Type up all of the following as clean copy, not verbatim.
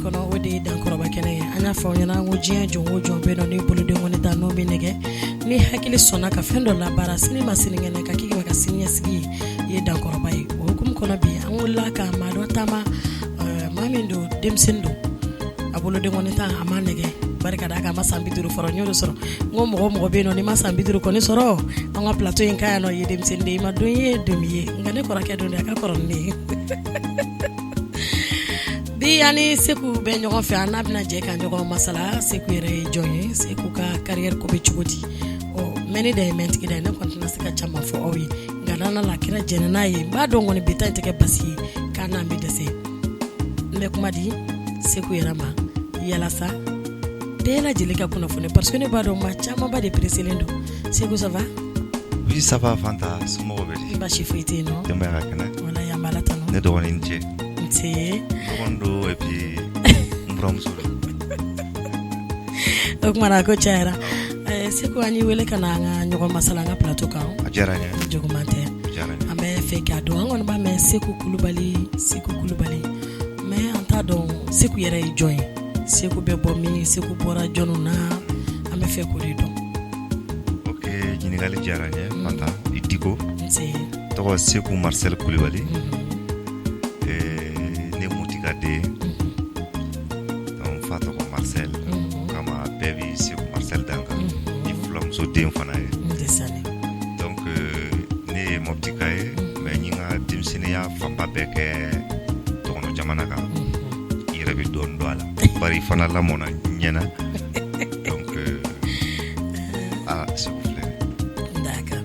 kɔnɔ, o de ye Dankɔrɔba kɛnɛ ye. An y'a fɔ aw ɲɛna ko diɲɛ jɔn o jɔn bɛ nɔ, ni bolodenkɔni ta n'o bɛ nɛgɛ, ni hakili sɔnna ka fɛn dɔ labaara sini ma sinikɛnɛ ka k'i ka siniɲɛsigi ye, i ye dankɔrɔba ye. O hukumu kɔnɔ, bi an wulila ka maa dɔ taama, maa min don, denmisɛnnin don, a bolodenkɔni ta a ma nɛgɛ, barika da a kan, a ma san 50 fɔlɔ. N y'o de sɔrɔ n ko mɔgɔ o mɔgɔ bɛ yen nɔ, n'i ma san 50 kɔni sɔrɔ an ka plateau in kan yan nɔ, i ye denmisɛnnin de ye, i ma don ye don ye. Nka ne kɔrɔkɛ don dɛ, a ka kɔrɔ ni ne ye. Bi an ni Seku bɛ ɲɔgɔn fɛ, an n'a bɛna jɛ ka ɲɔgɔn masala. Seku yɛrɛ ye jɔn ye? Seku ka carrière ko bɛ cogo di? Ɔ mɛ ne da ye mɛntigi da ye, ne kɔni tɛna se ka caman fɔ aw ye, nka n'an la kira jɛnɛ n'a ye, n b'a dɔn kɔni bi ta in tɛ kɛ basi ye k'a n'an bɛ dɛsɛ. N bɛ kuma di Seku yɛrɛ ma yalasa bɛɛ lajɛlen ka kunnafoni, parce que ne b'a dɔn maa camanba de pereselen don. Seku, ça va? Oui, ça va Fanta, somɔgɔw bɛ di? Basi foyi tɛ yen nɔ. Denbaya ka kɛnɛ? Walayi, an bɛ Ala tanu. Ne dɔgɔnin, ni ce. Nse. Dɔgɔnin don et puis n buramuso don. O tuma na ko cayara. Seku, an y'i wele ka na an ka ɲɔgɔn masala an ka plateau kan. A diyara n ye. Juguman tɛ. A diyara n ye. An bɛ fɛ k'a dɔn, an kɔni b'a mɛn Seku Kulubali, Seku Kulubali, mais an t'a dɔn Seku yɛrɛ ye jɔn ye, Seku bɛ bɔ min, Seku bɔra jɔnw na, an bɛ fɛ k'o de dɔn. Ok, ɲininkali diyara n ye Fanta, i Diko. Nse. Tɔgɔ Seku Marcel Kulibali. Ne Moti ka den ye. Donc n fa tɔgɔ Marcel. O kama bɛɛ bi Seku Marcel dan kan. Ni fulamuso den fana ye. Ndeysaan. Donc ne ye Moptika ye, mais n ye n ka denmisɛnninya fanba bɛɛ kɛ dɔgɔnɔ jamana kan. I yɛrɛ bɛ dɔɔnin dɔn a la. Bari i fana lamɔna ɲɛna. Donc Seku filɛ. D'accord.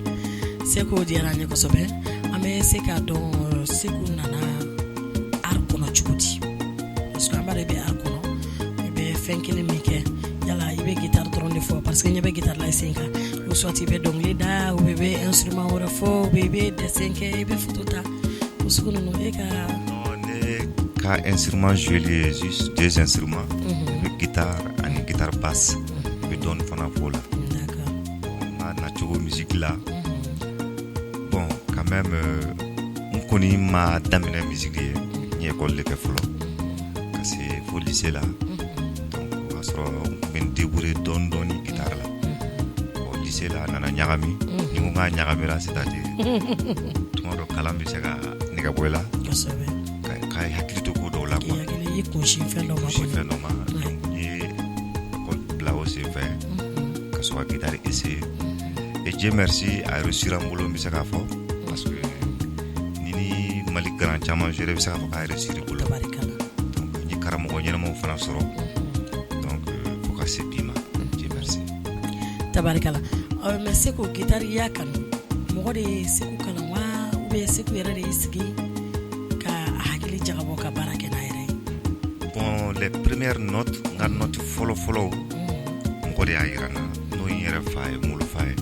Seku diyara an ye kosɛbɛ. An bɛ se k'a dɔn Seku nana art kɔnɔ cogo di? Parce que an b'a dɔn i bɛ art kɔnɔ, i bɛ fɛn kelen min kɛ, yala i bɛ guitare dɔrɔn de fɔ? Parce que ɲɛ bɛ guitare la i sen kan, ou soit i bɛ dɔnkili da, ou bien i bɛ instrument wɛrɛ fɔ, ou bien i bɛ dessin kɛ, i bɛ photo ta, o sugu ninnu e ka. Non, ne ka instrument jouer ye juste deux instruments. N bɛ guitare ani guitare basse. N bɛ dɔɔnin fana fɔ o la. Bon, n ka nacogo musique la. Bon, quand même, n kɔni ma daminɛ musique ye. N ye école de kɛ fɔlɔ. Ka se fo lycée la. Donc o y'a sɔrɔ n tun bɛ n débrouiller dɔɔnin dɔɔnin guitare la. Bon, lycée la a nana ɲagami. Ni n ko k'a ɲagamira, c'est-à-dire tuma dɔ kalan bɛ se ka nɛgɛ bɔ i la. Ka hakili to ko dɔw la K'i quoi. hakili i kunsin fɛn dɔ ma Kunsin kɔni. fɛn dɔ ma. Donc n ye école bila o senfɛ ka sɔrɔ ka guitare essayer. Et Dieu merci, a réussir n bolo, n bɛ se k'a fɔ. Parce que ni Mali grand caman joué, i bɛ se k'a fɔ k'a réussir i bolo. Tabarikala. Donc n ye karamɔgɔ ɲɛnamaw fana sɔrɔ. Donc fo ka se bi ma. Dieu merci. Tabarikala. Ɔ mais Seku, guitare i y'a kanu, mɔgɔ de ye Seku kalan wa, ou bien Seku yɛrɛ de y'i sigi ka a hakili jagabɔ ka baara kɛ n'a yɛrɛ ye? Bon, les premières notes, n ka note fɔlɔ fɔlɔw, mɔgɔ de y'a yira n na, n'o ye n yɛrɛ fa ye, n wolofa ye.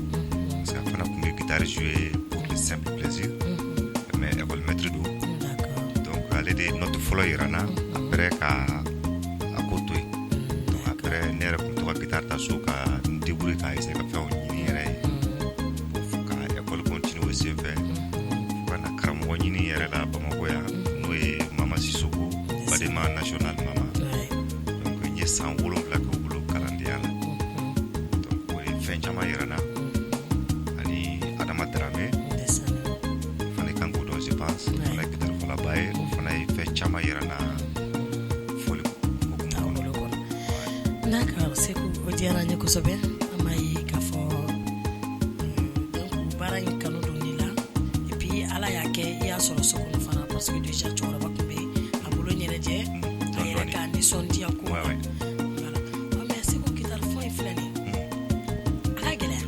Parce que a fana tun bɛ guitare jouer pour le simple plaisir. Mais école maître don. Donc ale de ye note fɔlɔ yira n na, après ka a ko to yen. Donc après ne yɛrɛ tun bɛ to ka guitare ta so ka n débrouiller k'a essayer ka fɛnw ɲini n yɛrɛ ye. Bon, fo ka école continuer o senfɛ. Fo ka na karamɔgɔ ɲini n yɛrɛ la Bamakɔ yan, n'o ye Mama Sisoko, Badema national Mama. Donc n ye san 7 kɛ o bolo kalandenya la. Donc o ye fɛn caman yira n na. Ani Adama Darame, o fana kan k'o dɔn, je pense. O fana ye guitare fɔlaba ye, o fana ye fɛn caman yira n na fɔli hukumu kɔnɔ. Taabolo kɔnɔ. D'accord, Seku, o diyara an ye kosɛbɛ. An b'a ye k'a fɔ donc baara in kanu don i la, et puis Ala y'a kɛ i y'a sɔrɔ so kɔnɔ fana, parce que déjà cɛkɔrɔba tun bɛ a bolo ɲɛnajɛ a yɛrɛ k'a nisɔndiya ko la. Voilà. Ɔ mais Seku, guitare fɔ in filɛ nin ye, a ka gɛlɛya.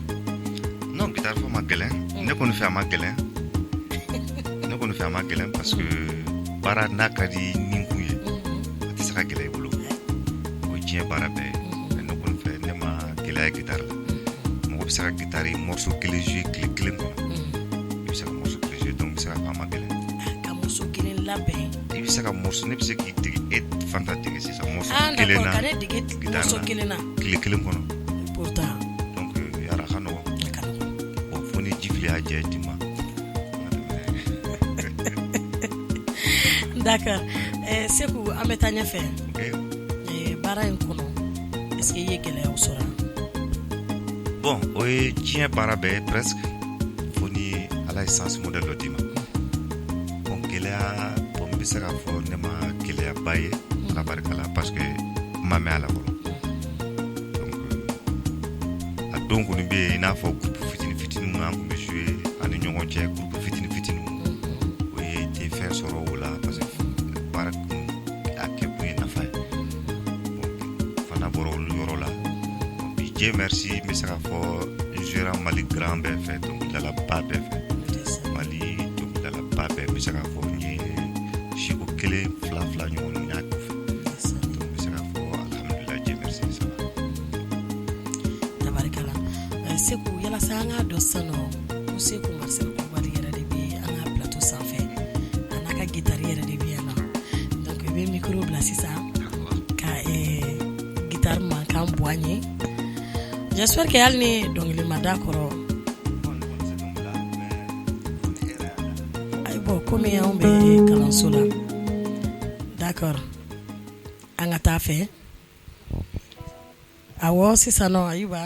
Non, guitare fɔ ma gɛlɛn. Ne kɔni fɛ a ma gɛlɛn. Ne kɔni fɛ a ma gɛlɛn parce que baara n'a ka di ninkun ye, a tɛ se ka gɛlɛya i bolo. O ye diɲɛ baara bɛɛ ye. Mais ne kɔni fɛ, ne ma gɛlɛya ye guitare la. Mɔgɔ bɛ se ka guitare morceau kelen jouer tile kelen kɔnɔ. I bɛ se ka morceau kelen jouer, donc n bɛ se k'a fɔ a ma gɛlɛn. Ka morceau kelen labɛn. I bɛ se ka morceau, ne bɛ se k'i dege, e Fanta dege sisan morceau kelen D'accord. na. Ka ne dege guitare morceau la. kelen na. Tile kelen kɔnɔ. Pourtant. Donc yara a ka nɔgɔn. A ka nɔgɔn. Bon, fo ni ji fili y'a jɛ d'i ma. D'accord. Seku, an bɛ taa ɲɛfɛ. Ok. Baara in kɔnɔ, est-ce que i ye gɛlɛyaw sɔrɔ? Bon, o ye diɲɛ baara bɛɛ ye presque, fo ni Ala ye sens modèle dɔ d'i ma. Bon, gɛlɛya, bon, n bɛ se k'a fɔ ne ma gɛlɛyaba ye, Ala barika la, parce que n ma mɛn a la fɔlɔ. Donc a don kɔni bɛ yen, i n'a fɔ groupe fitinin fitinin minnu an tun bɛ jouer an ni ɲɔgɔn cɛ, groupe fitinin fitininw, o ye tɛ fɛn sɔrɔ o la, parce que baara kun a kɛ kun ye nafa ye. Bon, fana bɔra olu yɔrɔ la. Bon, bi, Dieu merci, n bɛ se k'a fɔ n jouera Mali grand bɛɛ fɛ, dɔnkilidalaba bɛɛ fɛ, Mali dɔnkilidalaba bɛɛ. N bɛ se k'a fɔ n ye siko kelen, fila fila ɲɔgɔn n y'a k'u fɛ. Donc n bɛ se k'a fɔ alhamdulilayi, Dieu merci, ça va. Tabarikala. Seku, yalasa an k'a dɔn sisan nɔ ko Seku Marcel Kulubali yɛrɛ de bɛ an ka plateau sanfɛ, a n'a ka guitare yɛrɛ de bɛ yan nɔ. Donc i bɛ micro bila sisan ka guitare mankan bɔ an ye. J'espère que hali ni dɔnkili ma da kɔrɔ. Bon, ne kɔni tɛ dɔnkili la, mais fo ni e yɛrɛ y'a da. Ayi, bon, komi anw bɛ kalanso la, d'accord, an ka taa fɛ. Awɔ, sisan nɔ, ayiwa.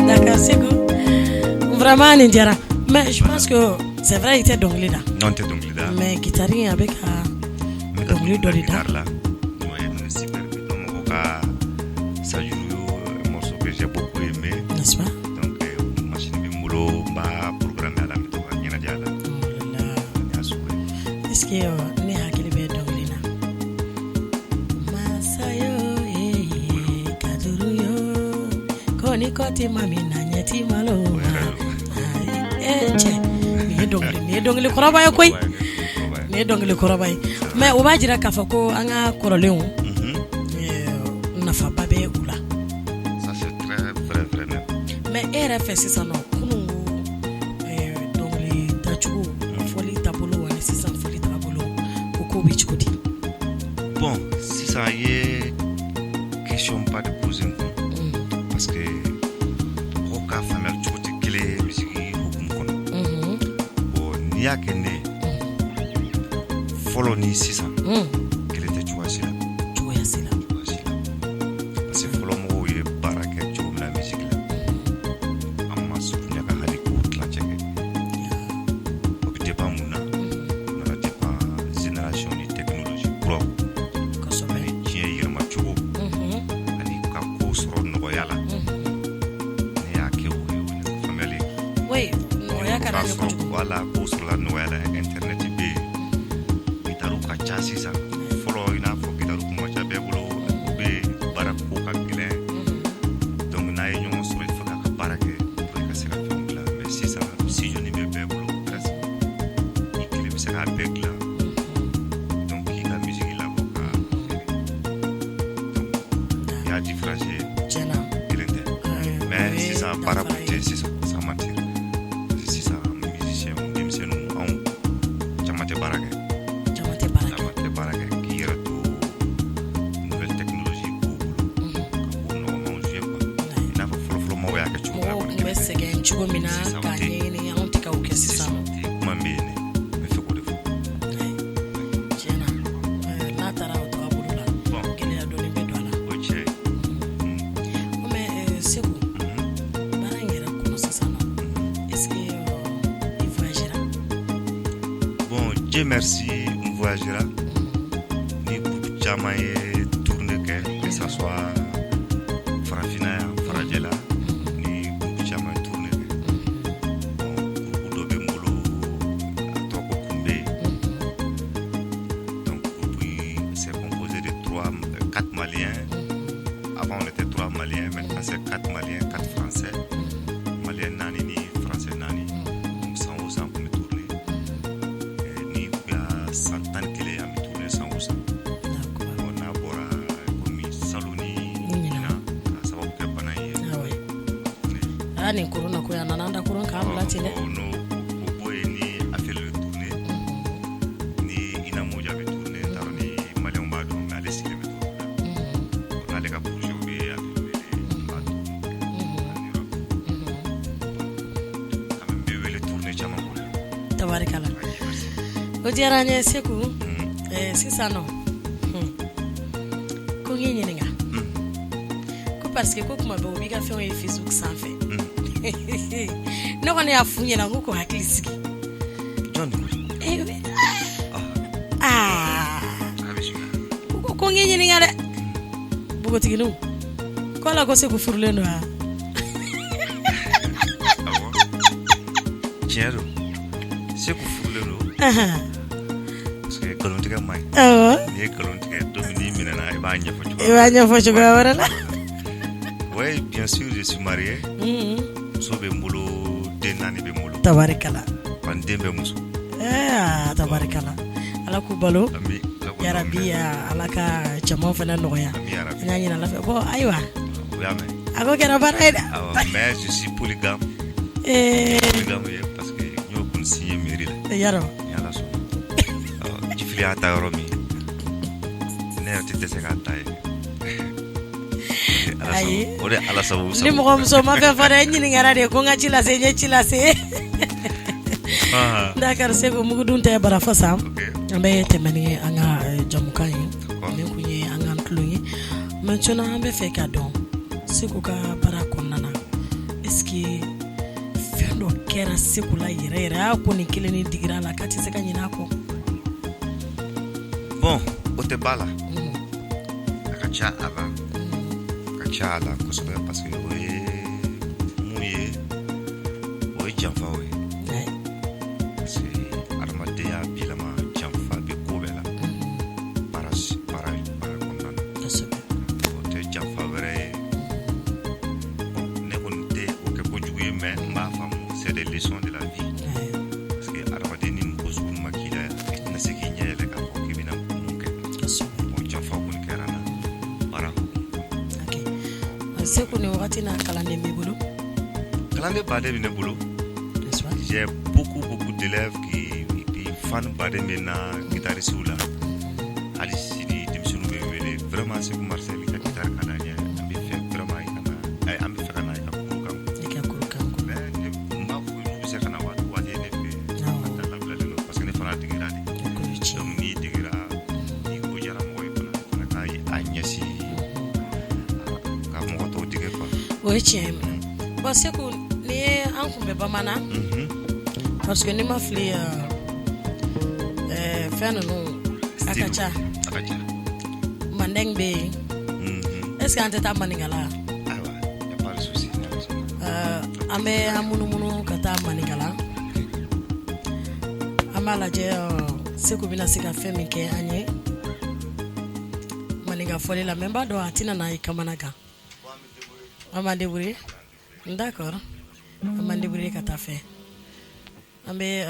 D'accord, Seku. Vraiment, nin diyara. Mais je pense que c'est vrai, i tɛ dɔnkili da. Non, n tɛ dɔnkili da. Mais guitare in a bɛ ka N bɛ ka dɔnkili dɔ de da. Guitare la. Ouais, n'o ye Super Biton mɔgɔw ka Sajuru, un morceau que j'ai beaucoup aimé. N'est-ce pas? Donc machine bɛ n bolo, n b'a programmer a la, n bɛ to ka ɲɛnajɛ a la. Oh là là. Nin y'a sugu ye. Est-ce que ne hakili bɛ dɔnkili na? Masayo eh kaduru yo ko ni kɔti ma min na ɲɛ ti malo O ma. yɛrɛ don. Ayi, cɛ, nin ye dɔnkili, nin ye dɔnkili kɔrɔba ye koyi. Kɔrɔba ye. Nin ye dɔnkili kɔrɔba ye. Mais o b'a jira k'a fɔ ko an ka kɔrɔlenw nafaba bɛ u la. Ça, c'est très vrai, vrai même. Mais e yɛrɛ fɛ sisan nɔ, kunun ko dɔnkili dacogo, fɔli taabolo ani sisan fɔli taabolo, o ko bɛ cogo di? Bon, sisan i ye question ba de poser n kun, parce que mɔgɔw ka faamuyali cogo tɛ kelen ye musique hukumu kɔnɔ. Bon, n'i y'a kɛ ne ye, fɔlɔ ni sisan kelen tɛ cogoya si la. Cogoya si la. Cogoya si la, parce que fɔlɔ mɔgɔw ye baara kɛ cogo min na musique la, an ma surunya ka hali k'o tilancɛ kɛ. O bɛ dépend mun na? O nana dépend génération ni technologie kuraw ani diɲɛ yɛlɛma cogo ani ka ko sɔrɔ nɔgɔya la. Ne y'a kɛ o ye, o ye ne ka faamuyali ye. Oui, nɔgɔya ka K'a d'an ye sɔrɔ kojugu. Wala ko sɔrɔla nɔgɔya la, internet bɛ yen, guitare ka ca sisan. Fɔlɔ, i n'a fɔ guitare kun ma ca bɛɛ bolo, o bɛ yen, baara ko ka gɛlɛn. Donc n'a ye ɲɔgɔn sɔrɔ, il faut k'a ka baara kɛ pour que ka se ka fɛnw dilan. Mais sisan studio bɛ bɛɛ bolo presque, i kelen bɛ se k'a bɛɛ dilan, donc k'i ka musique labɔ ka feere. Donc i y'a différence ye. Tiɲɛna. Kelen tɛ. Mais Baara kun tɛ sisan, sans mentir, parce que sisan musicien denmisɛnninw, anw caman tɛ baara kɛ. Caman tɛ baara kɛ. Caman tɛ baara kɛ k'i yɛrɛ to nouvelle technologie kow bolo, ka ko nɔgɔmanw jouer quoi, i n'a fɔ fɔlɔfɔlɔ maaw y'a kɛ cogo min na. Mɔgɔw tun bɛ sɛgɛn cogo min na k'a ɲɛɲini, anw tɛ ka o kɛ sisan. Kuma min bɛ yen, n bɛ fɛ k'o de fɔ. Tiɲɛna, n'a taara o taga bolo la, gɛlɛya dɔɔni bɛ don a la. O tiɲɛ ye. Mais Seku, baara in yɛrɛ kɔnɔ sisan nɔ, est-ce que i voyagera? Bon, Dieu merci, n voyagera ni groupe caman ye, tournée kɛ, que ça soit farafinna yan, farajɛla, ni groupe caman ye tournée kɛ. Bon, groupe dɔ bɛ n bolo, a tɔgɔ ko Kunbe. Donc groupe in, c'est composé de trois, quatre Maliens. Avant, on était trois Maliens, maintenant c'est quatre Maliens, quatre Français. Maliens naani ni Français naani. Donc san o san kun bɛ tourner ni u y'a san 11, an bɛ tourner san o san. Bon, n'a bɔra komi salon ni ɲinan k'a sababu kɛ bana in ye. Aa, nin corona ko in, a nana an da koron k'an bila ten dɛ. N'o o bɔ yen, ni Affaire bɛ tourner, ni Ina Moja bɛ tourner, n t'a dɔn ni Maliyɛnw b'a dɔn, mais ale sigilen bɛ tourner la. N'ale ka projet bɛ yen, a bɛ wele, n b'a tourner en Europe. Quand même, n bɛ wele tournée caman kɔnɔ. Tabarikala. Ayi, merci. O diyara an ye, Seku. Sisan nɔ, ko n k'i ɲininka ko parce que ko kuma bɛɛ u b'i ka fɛnw ye Facebook sanfɛ. Ne kɔni y'a f'u ɲɛna ko k'u hakili sigi. Jɔn de ko? Aa. A bɛ sigi. U ko n k'i ɲininka dɛ, npogotigininw ko ala ko Seku furulen don wa? Awɔ, tiɲɛ don, Seku furulen don, parce que nkalontigɛ man ɲi. N'i ye nkalon tigɛ, don min n'i minɛna, i b'a ɲɛfɔ cogo I b'a ɲɛfɔ cogoya wɛrɛ la. Oui, bien sûr, je suis marié. Muso bɛ n bolo, den naani bɛ n bolo. Tabarikala. Wa n den bɛ muso. Tabarikala, Ala k'u balo. Ami, Ala k'u Yarabi, Ala ka cɛmanw fana nɔgɔya. Ami, yarabi. An y'a ɲini Ala fɛ. Bon, ayiwa. O y'a mɛn. A ko kɛra baara ye dɛ. Awɔ, mais je suis polygame. Polygame ye parce que n y'o kɔni signé mairie la. Yarɔ. Ni Ala sɔnna. Awɔ, jifili y'a ta yɔrɔ min, ne yɛrɛ tɛ dɛsɛ k'a ta yen. Ayi. O de ye Ala sababu Ni mɔgɔ muso ma fɛn fɔ dɛ, n ɲininkara de ko n ka ci lase, n ye ci lase. D'accord, Seku, mugudun tɛ bara fɔ sa. An bɛ tɛmɛ ni an ka jamukan ye. Nin kun ye an ka tulon ye. Maintenant, an bɛ fɛ k'a dɔn, Seku ka baara kɔnɔna na, est ce que fɛn dɔ kɛra Seku la yɛrɛ yɛrɛ, a ko nin kelen ni digira a la k'a tɛ se ka ɲinɛ a kɔ? Bon, o tɛ ba la. A ka ca a la, a ka ca a la kosɛbɛ, parce que o ye mun ye, o ye janfaw ye, parce que adamadenya bilama, janfa bɛ ko bɛɛ la, baara baara baara kɔnɔna na. O tɛ janfa wɛrɛ ye. Bon, ne kɔni tɛ o kɛ kojugu ye, mais n b'a faamu, c'est des leçons de la vie, parce que adamaden ni mɔgɔ sugu ma k'i la, i tɛna se k'i ɲɛ yɛlɛ k'a fɔ k'i bɛna mun kɛ. Bon, janfa kɔni kɛra n na baara hukumu kɔnɔ. Seku, nin wagati n'a kalanden b'i bolo? Kalanden baden bɛ ne bolo. J'ai beaucoup beaucoup d'élèves qui, et puis fan baden bɛ na guitariste la. Hali sini denmisɛnninw bɛ n wele vraiment, Seku Marcel, i ka guitare ka d'an ye, an bɛ fɛ vraiment i ka na, an bɛ fɛ ka na i ka kuru kan. I ka kuru kan. Mais ne n b'a fɔ n'u bɛ se ka na waati o waati ne fɛ yen, a da labilalen don, parce que ne fana degera de. Donc n'i degera, ni ko diyara mɔgɔ ye fana, fana ka a ɲɛsin ka mɔgɔ tɔw dege quoi. O ye tiɲɛ ye. Bon, Seku, ni ye an kun bɛ bamanan, parce que n'i ma fili, fɛn ninnu a ka ca. A ka ca. Mandeng bɛ yen. Est ce que an tɛ taa maninkala? Ayiwa, y a pas de souci, ni Ala sɔnna. An bɛ an munumunu ka taa maninkala, an b'a lajɛ Seku bɛna se ka fɛn min kɛ an ye maninka fɔli la, mais n b'a dɔn a tɛna na i kamana gan. An b'an débrouiller, d'accord, an b'an débrouiller ka taa fɛ. An bɛ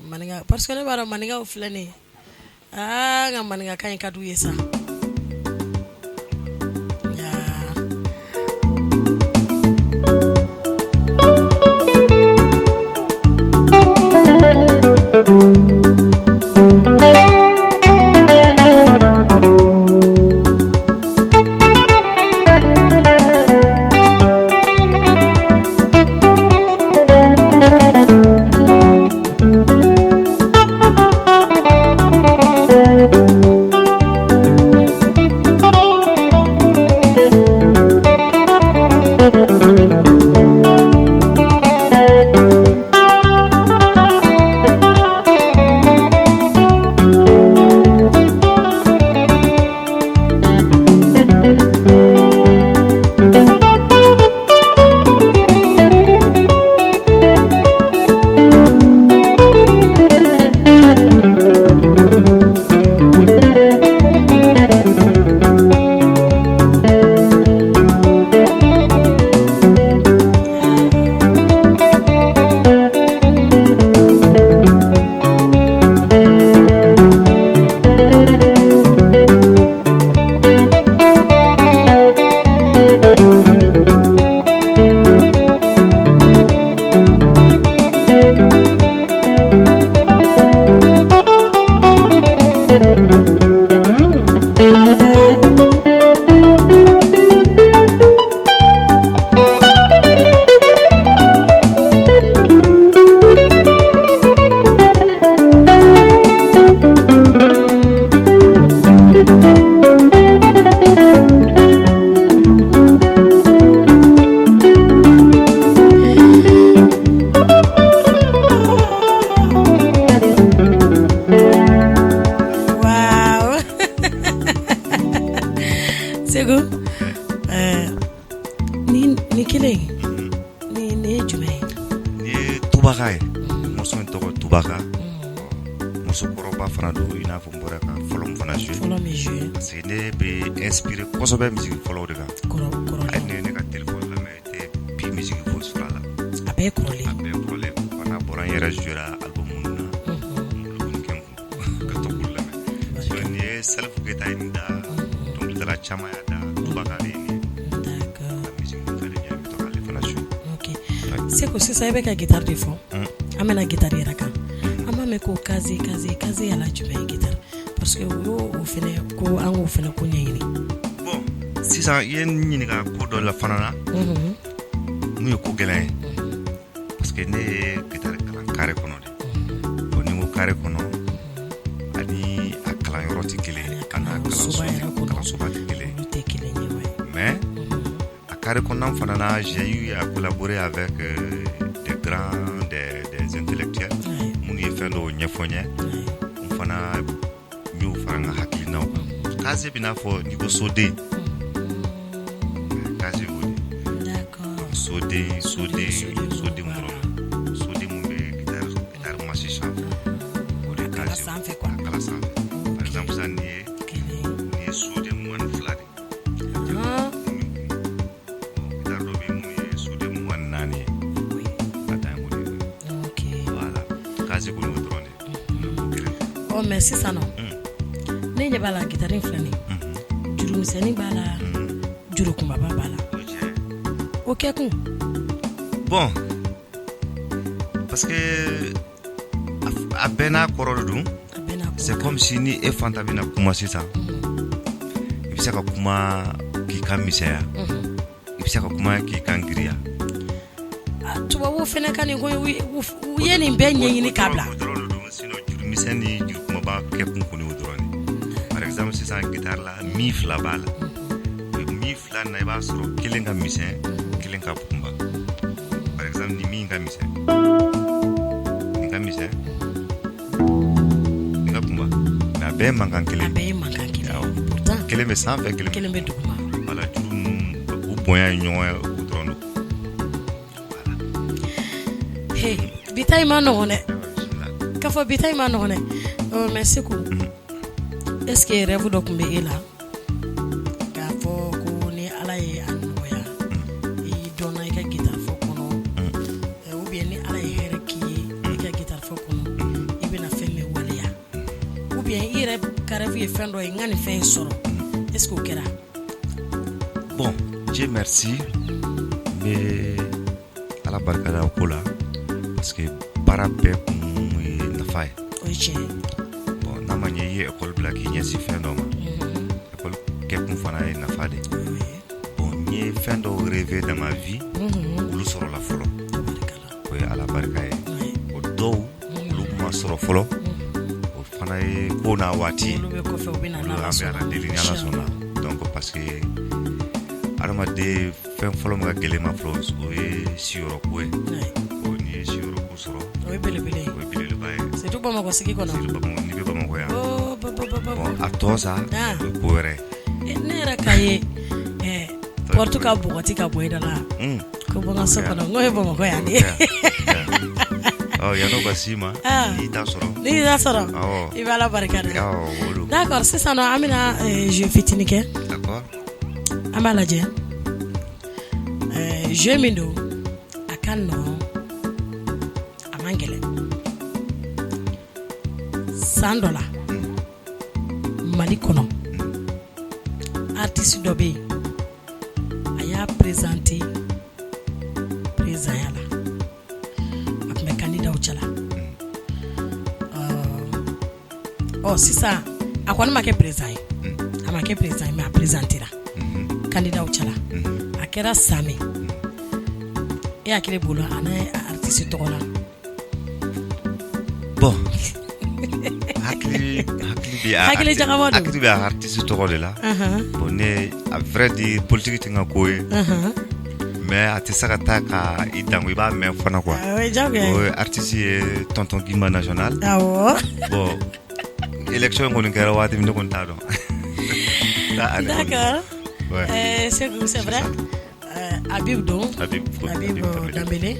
maninka, parce que ne b'a dɔn maninkaw filɛ nin ye, aa, n ka maninkakan in ka d'u ye sa. Ya. Segu, ni kelen, nin ye jumɛn ye? Nin ye Tubaka ye. Morceau in tɔgɔ Tubaka. Morceau kɔrɔba fana don, i n'a fɔ n bɔra ka fɔlɔ min fana jouer. Fɔlɔ min jouer. Parce que ne bɛ inspiré kosɛbɛ musique fɔlɔw de kan. Kɔrɔ kɔrɔlen. Hali ni ye ne ka téléphone lamɛn, i tɛ bi musique foyi sɔrɔ a la. A bɛɛ ye kɔrɔlen. A bɛɛ ye kɔrɔlen. Fana bɔra n yɛrɛ jouer album minnu na, n b'olu kɔni kɛ n kun ka to k'olu lamɛn. Donc nin ye Salif Keita ye nin da, dɔnkilidala caman y'a da. Tubaka de ye nin ye. A musique ka di n ye, n bɛ to k'ale fana jouer. Ok Segu, sisan i bɛ ka guitare de fɔ. An bɛna guitare yɛrɛ kan. An b'a mɛn ko case, case, case yɛrɛ jumɛn ye guitare? Parce que u y'o o fɛnɛ ko an k'o fɛnɛ ko ɲɛɲini. Bon, sisan i ye n ɲininka ko dɔ la fana na mun ye ko gɛlɛn ye, parce que ne ye guitare kalan carré kɔnɔ de. Bon, ni n ko carré kɔnɔ, ani a kalanyɔrɔ tɛ kelen ye, a n'a kalansoba yɛrɛ kɔnɔ. Kalansoba tɛ kelen ye. Olu tɛ kelen ye, ouais. Mais a carré kɔnɔna fana na, j'ai eu à collaborer avec des grands, des intellectuels minnu ye fɛn dɔw ɲɛfɔ n ye. N fana n y'o fara n ka hakilinaw kan. Case bɛ n'a fɔ n'i ko soden, case y'o de ye. Soden, soden, soden dɔrɔn de, soden mun bɛ guitare manche sanfɛ, o de ye A kala case ye. Sanfɛ quoi. A kala sanfɛ. Par exemple sisan, nin ye Kelen. nin ye soden 22 de ye. Guitare dɔ bɛ yen mun ye soden 24 ye. A dan ye o de ye. Voilà, case kɔni o dɔrɔn de ye, o kelen tɛ. Ɔ, mais sisan nɔ, ne ɲɛ b'a la, guitare in filɛ nin ye, jurumisɛnnin b'a la, juru kunbaba b'a la. O ye tiɲɛ ye. O kɛ kun? Bon, parce que a bɛɛ n'a kɔrɔ de don. A bɛɛ n'a kɔrɔ. C'est comme si ni e Fanta bɛna kuma sisan, i bɛ se ka kuma k'i kan misɛnya, i bɛ se ka kuma k'i kan girinya. Ah, tubabuw fɛnɛ ka nin ko u ye nin bɛɛ ɲɛɲini k'a bila. O dɔrɔn de don. Sinon juru misɛn ni juru kumaba kɛ kun kɔni, o dɔrɔn de. Par exemple sisan, guitare la, mi fila b'a la. O mi fila na, i b'a sɔrɔ kelen ka misɛn, kelen ka kunba. Par exemple, ni min ka misɛn, nin ka misɛn, nin ka kunba, mais a bɛɛ ye mankan A kelen. Bɛɛ ye mankan kelen. Awɔ. Pourtant Kelen bɛ sanfɛ, kelen bɛ kelen bɛ duguma. Voilà, juru ninnu, u bonya ye ɲɔgɔn ye, o dɔrɔn don. Voilà. He, bi ta in ma nɔgɔn dɛ. Bisimila. K'a fɔ bi ta in ma nɔgɔn dɛ. Ɔ, mais Seku, est ce que rêve dɔ tun bɛ e la k'a fɔ ko ni Ala ye a nɔgɔya, i dɔnna i ka guitare fɔ kɔnɔ, ou bien ni Ala ye hɛrɛ k'i ye i ka guitare fɔ kɔnɔ, i bɛna fɛn min waleya, ou bien i yɛrɛ ka rêve ye fɛn dɔ ye, n ka nin fɛn in sɔrɔ, est ce que o kɛra? Bon, Dieu merci, n bɛ Ala barika da o ko la, parce que baara bɛɛ kun ye nafa ye. O ye tiɲɛ ye. Bon, n'a ma ɲɛ i ye école bila k'i ɲɛsin fɛn dɔ ma, école kɛkun fana ye nafa de ye. Bon, n ye fɛn dɔw rêvé dans ma vie, olu sɔrɔla fɔlɔ. Tabarikala. O ye Ala barika ye. O dɔw, olu ma sɔrɔ fɔlɔ, o fana ye ko n'a waati ye. Olu bɛ kɔfɛ, u bɛ na Olu, n'Ala an bɛ sɔnna. Ala deli ni Ala sɔnna. Donc parce que adamaden, fɛn fɔlɔ min ka gɛlɛn i ma fɔlɔ, o ye siyɔrɔ ko ye. Bon, n'i ye siyɔrɔ ko sɔrɔ, O ye belebele ye. O ye belebeleba ye. Surtout Bamakɔ sigi kɔnɔ. Surtout Bamakɔ, n'i bɛ Bamakɔ yan. Oh, ba, ba, ba, ba, Bon, ba. a tɔ sa, o ye ko wɛrɛ ye. Eh, ne yɛrɛ k'a ye porte ka bɔgɔti ka bɔ i da la ko bɔ n ka so kɔnɔ, n ko ye Bamakɔ yan de. Ɔ, yan'o ka s'i ma, n'i t'a sɔrɔ, n'i y'a sɔrɔ, i bɛ Ala barika da. Awɔ, o don. D'accord, sisan nɔ an bɛna jeu fitinin kɛ. D'accord. An b'a lajɛ, jeu min don, a ka nɔgɔn, a man gɛlɛn. San dɔ la, Mali kɔnɔ, artiste dɔ bɛ yen, a y'a présenté présidentya la, a tun bɛ candidat cɛla. Ɔ, sisan a kɔni ma kɛ président ye, a ma kɛ président ye, mais a présentera candidat cɛla. A kɛra san min, e hakili bolo a n'a artiste tɔgɔ la? Bon, hakili bɛ a Hakili jagabɔ don. Hakili bɛ a artiste tɔgɔ de la. Bon, ne, à vrai dire, politique tɛ n ka ko ye, mais a tɛ se ka taa ka i dango, i b'a mɛn fana quoi. O ye diyagoya O ye. ye artiste ye, Tonton Guimba national. Bon, élection in kɔni kɛra waati min, ne kɔni t'a dɔn. D'accord. Ouais. Seku, c'est vrai, Habib don. Habib. Habib Dambélé,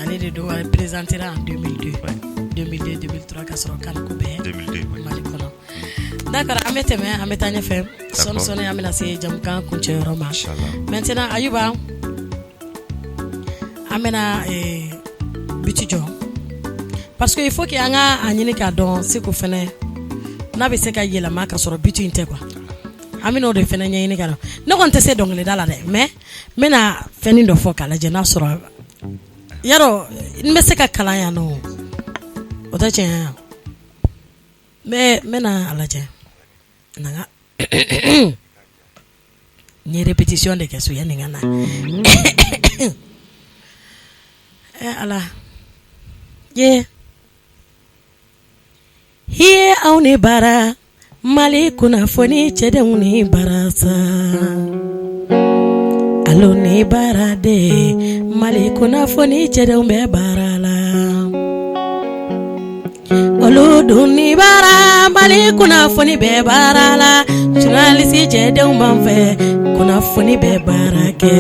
ale de don, a présenté en 2002, 2002 2003, ka sɔrɔ CAN ko bɛɛ 2002, ouais. Mali kɔnɔ. D'accord, an bɛ tɛmɛ, an bɛ taa ɲɛfɛ sɔɔni sɔɔni, an bɛna se jamukan kuncɛyɔrɔ ma. Inchallah. Maintenant, Ayuba, an bɛna but jɔ, parce que il faut que an ka a ɲini k'a dɔn Seku fɛnɛ n'a bɛ se ka yɛlɛma ka sɔrɔ but in tɛ quoi. An bɛna o de fɛnɛ ɲɛɲini ka dɔn. Ne kɔni tɛ se dɔnkilida la dɛ, mais n bɛna fɛnnin dɔ fɔ k'a lajɛ n'a sɔrɔ yarɔ n bɛ se ka kalan yan nɔ, o tɛ tiɲɛ ye. N bɛna a lajɛ na n ka n ye répétition de kɛ so yanni n ka na. Ala ye i ye, aw ni bara Mali kunnafoni cɛdenw ni barasa, alo ni bara de Mali kunnafoni cɛdenw bɛ baara la, olu dun ni bara Mali kunnafoni bɛ baara la. Journaliste cɛdenw b'an fɛ, kunnafoni bɛ baara kɛ.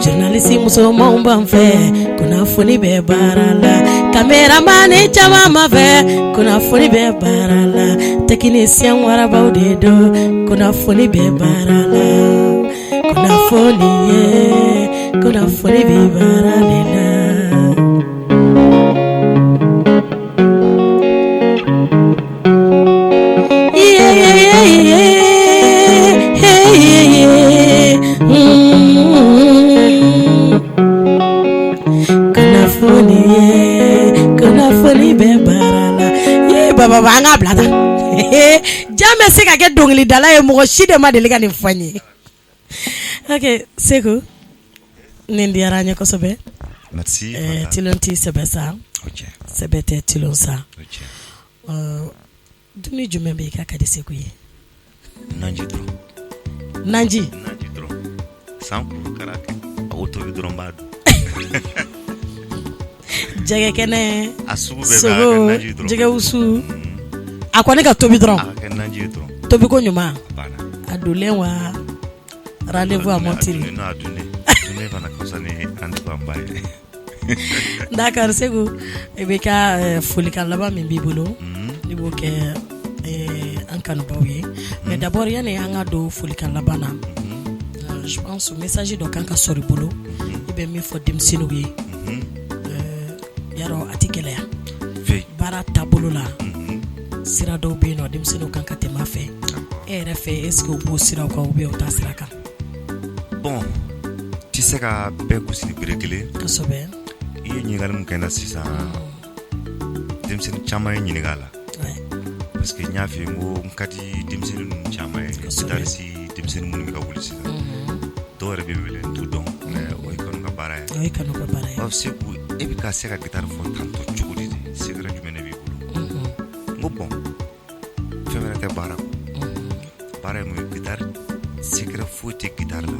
Journaliste musomanw b'an fɛ, kunnafoni bɛ baara la. Caméraman caman b'an fɛ, kunnafoni bɛ baara la. Technicien warabaw de don, kunnafoni bɛ baara la. Kunnafoni ye, kunnafoni bɛ baara de la. Yeah, yeah, yeah, yeah, yeah. Kunnafoni ye, kunnafoni bɛ baara la. Ye baba, an k'a bila tan. Jan bɛ se ka kɛ dɔnkilidala ye, mɔgɔ si de ma deli ka nin fɔ n ye. Ok Seku, nin diyara an ye kosɛbɛ. Merci. Tilon tɛ sɛbɛ sa, sɛbɛ tɛ tilon sa. Dumuni jumɛn bɛ yen k'a ka di Seku ye? Naji dɔrɔn. Naji? Naji dɔrɔn, san kuru kara kɛ a o tobi dɔrɔn, b'a dun. Jɛgɛ kɛnɛ? A sugu bɛɛ bɛ, a sogo? kɛ naji dɔrɔn. Jɛgɛ wusu, a kɔni ka tobi dɔrɔn. A ka kɛ naji ye dɔrɔn. Tobiko ɲuman. A banna. A donlen wa rendez-vous à Montiri? A dunnen, a dunnen, a dunnen fana ka fisa ni rendez-vous an ba ye. D'accord Seku, i bɛ ka folikan laban min b'i bolo, i b'o kɛ an kanubaw ye. Mais d'abord, yani an ka don folikan laban na, je pense message dɔ kan ka sɔrɔ i bolo, i bɛ min fɔ denmisɛnninw ye. Yarɔ, a tɛ gɛlɛya baara taabolo la, sira dɔw bɛ yen nɔ, denmisɛnninw kan ka tɛmɛ a fɛ. E yɛrɛ fɛ, est ce que u b'o siraw kan ou bien u t'a sira kan? Bon, ti se ka bɛɛ gosi ni bere kelen. I ye ɲininkali min kɛ n na sisan, denmisɛnnin caman ye ɲininka a la, parce que n y'a f'i ye n ko n ka di denmisɛnnin ninnu caman ye. Guitariste denmisɛnnin minnu bɛ ka wuli sisan, dɔw yɛrɛ bɛ n wele, n t'u dɔn, mais o ye kanu ka baara ye. O ye kanu ka baara ye. Ba Seku, e bɛ ka se ka guitare fɔ tantɔ cogo di de? Secret jumɛn de b'i bolo? N ko bon, fɛn wɛrɛ tɛ baara kɔ. Baara ye mun ye? Guitare, secret foyi tɛ guitare la,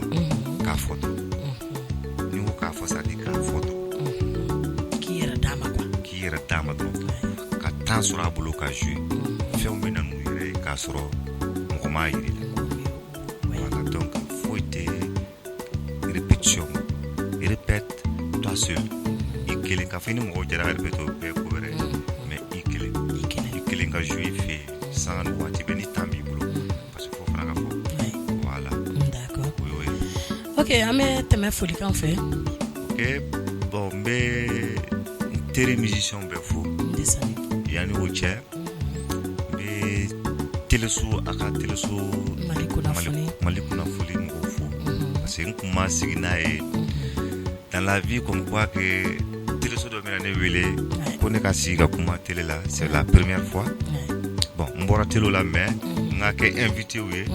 k'a fɔ dɔrɔn. N'i ko k'a fɔ, c'est à dire k'a fɔ dɔrɔn. K'i yɛrɛ d'a ma quoi. K'i yɛrɛ d'a ma dɔrɔn, ka temps sɔrɔ a bolo ka jouer. Fɛnw bɛ na n'u yɛrɛ ye k'a sɔrɔ mɔgɔ m'a yir'i la. Voilà, donc foyi tɛ répétition. Répète toi seul, i kelen ka fɔ i ni mɔgɔw jɛra ka répéter, o bɛɛ ye ko wɛrɛ ye, mais i kelen, I kelen, i kelen ka jouer i fɛ yen sanga ni waati bɛɛ, ni temps b'i bolo, parce que fo fana ka fɔ. Voilà. D'accord. O y'o ye. Ok, an bɛ tɛmɛ folikan fɛ. Ok, bon, n bɛ n teri musicien bɛɛ fo. Ndesan. Yanni o cɛ, n bɛ teleso, a ka teleso Mali kunnafoni. Mali kunnafoni mɔgɔw fo, parce que n kun ma sigi n'a ye dans la vie comme quoi que teleso dɔ bɛna ne wele ko ne ka sigi ka kuma télé la. C'est la première fois. Bon, n bɔra télé la, mais n ka kɛ invité ye,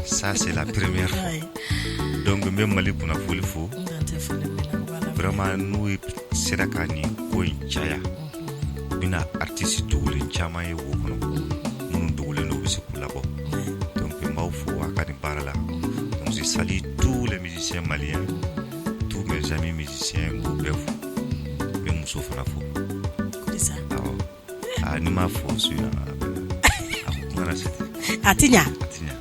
ça c'est la première fois. Donc n bɛ Mali kunnafoni fo. N dan tɛ foli min na, voilà. Vraiment, n'u sera ka nin ko in caya, u bɛna artiste dogolen caman ye wo kɔnɔ, minnu dogolen don, u bɛ se k'u labɔ. Donc n b'aw fo a ka nin baara la. Donc je salue tous les musiciens maliens, tous mes amis musiciens, n b'u bɛɛ fo. N bɛ muso fana fo. Kodisa. Awɔ, aa, ni m'a fo su in na, a ko kuma na se. A ti ɲa. A ti ɲa.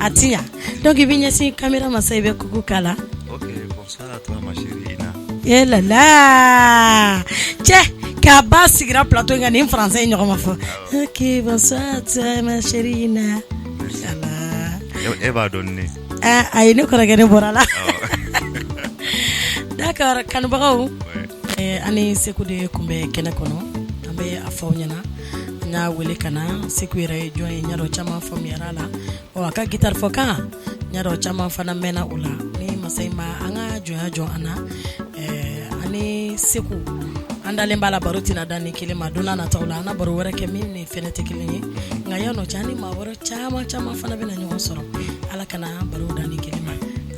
A ti ɲa. Donc i bɛ ɲɛsin caméra ma sa, i bɛ coucou k'a la. Ok, bonsoir à toi ma chérie Ina. Eh là là, cɛ k'a ba sigira plateau in kan nin français in ɲɔgɔn ma fɔ. Ok, bonsoir à toi ma chérie Ina. Ala. E b'a dɔn ne. Ah, ayi, ne kɔrɔkɛ, ne bɔra la. D'accord, kanubagaw, ani Seku de tun bɛ kɛnɛ kɔnɔ. An bɛ a fɔ aw ɲɛna, n y'a wele ka na. Seku yɛrɛ ye jɔn ye, n y'a dɔn caman faamuyara a la. Ɔ, a ka guitare fɔ kan, n y'a dɔn caman fana mɛnna o la. Ni masa in ma an ka jɔnya jɔ an na, ani Seku an dalen b'a la, baro tɛna dan ni kelen ma. Don n'a nataw la, an na baro wɛrɛ kɛ min ni fɛnɛ tɛ kelen ye. Nka yan'o cɛ, an ni maa wɛrɛ caman caman fana bɛna ɲɔgɔn sɔrɔ. Ala kana baro dan ni kelen ma.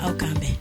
Aw k'an bɛn.